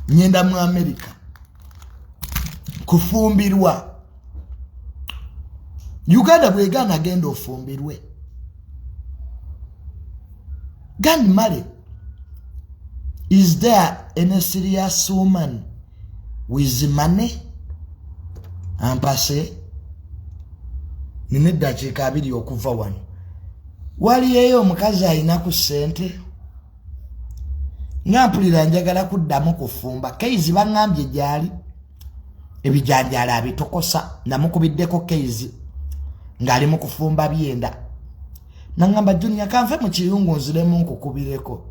Nyenda mu America kufumbirwa. Uganda bwegaana, genda ofumbirwe. Gan male, is there any serious woman with money ampase? Nina eddakiika 20 okuva wano. Waliyeyo omukazi alina ku ssente nga mpulira njagala kuddamu kufumba? Keizi baŋŋambye gyali, ebijanjaalo abitokosa. Namukubiddeko Keizi ng'ali mu kufumba byenda, naŋŋamba, "Junior, kanfe mu kiyungu nziremu nkukubireko."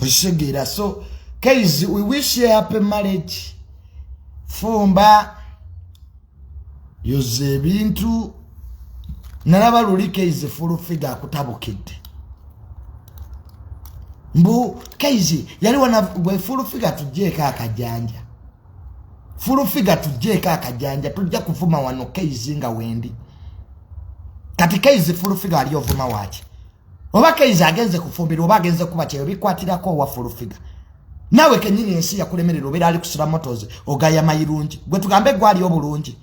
Okitegeera? So Keizi, we wish you happy marriage. Fumba, yoza ebintu. Nalaba luli Keizi Full Figure akutabukidde mbu Keizi yali wana gwe. Full Figure, tugjeeko akajanja. Full Figure, tugjeeko akajanja. Tujja kuvuma wano Keizi nga wendi. Kati Keizi Full Figure ali ovuma waki? Oba Keizi agenze kufumbirwa oba agenze kuba kyeyo, bikwatirako owa Full Figure? Naawe kenyini ensi yakulemerera. Obeera ali kusula motos, ogaya mayirungi. Gwe tugambe gwali obulungi?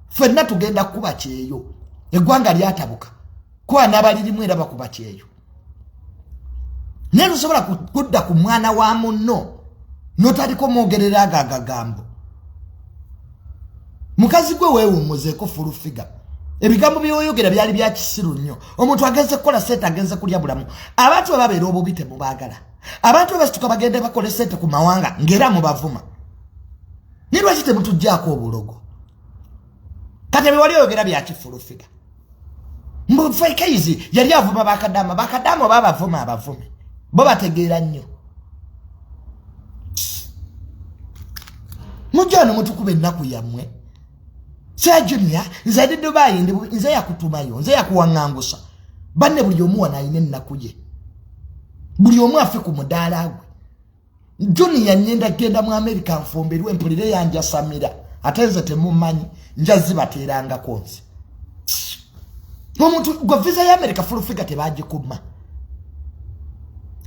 Ffenna tugenda kuba kyeyo. Eggwanga lyatabuka kuba n'abalirimu era bakuba kyeyo, naye tosobola kudda ku mwana wa munno notaliko mwogerera ago agagambo. Mukazi gwe, weewummuzeeko. Full Figure, ebigambo byoyogera byali bya kisiru nnyo. Omuntu agenze kukola sente, agenze kulya bulamu. Abantu bwe babeera obubi temubaagala. Abantu bwe basituka bagende bakole sente ku mawanga, ng'era mubavuma. Naye lwaki temutugjaako obulogo? Kati ebiwali oyogera byaki, Full Figure? Mbufekeizi yali avuma bakadama. Bakadama oba abavuma abavume bo bategeera nnyo. Mujja wano mutukuba ennaku yammwe. Sir Junior, nze ndi Dubai, nze yakutumayo, nze yakuwaŋŋangusa. Banne, buli omu wano alina ennaku ye, buli omu afe ku mudaala gwe. Junior, nyenda genda mu America nfumbirwe, mpulire yanjasamira. Ate nze temumanyi, njazibateerangako nze omuntu gwe. Visa ya America, Full Figure, tebagikuma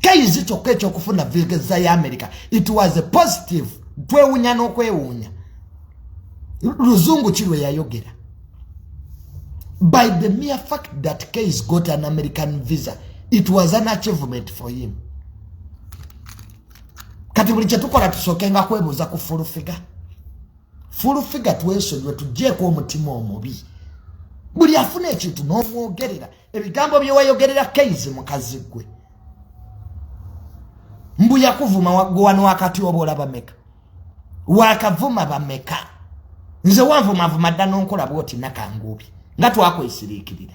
Kaizi. Kyokka ekyokufuna visa ya America, it was a positive. Twewuunya n'okwewuunya luzungu ki lwe yayogera. By the mere fact that Case got an American visa, it was an achievement for him. Kati buli kyetukola tusookenga kwebuuza ku Full Figure. Full Figure, twesonyiwe, tugjeeko omutima omubi. Buli afuna ekintu n'omwogerera ebigambo byewayogerera Kaizi. Mukazi gwe, mbu yakuvuma gwe wano wakati. Oba olaba meka wakavuma bameka? Nze wanvumavuma dda nonkola bwoti nakanguubi nga twakwesiriikirira.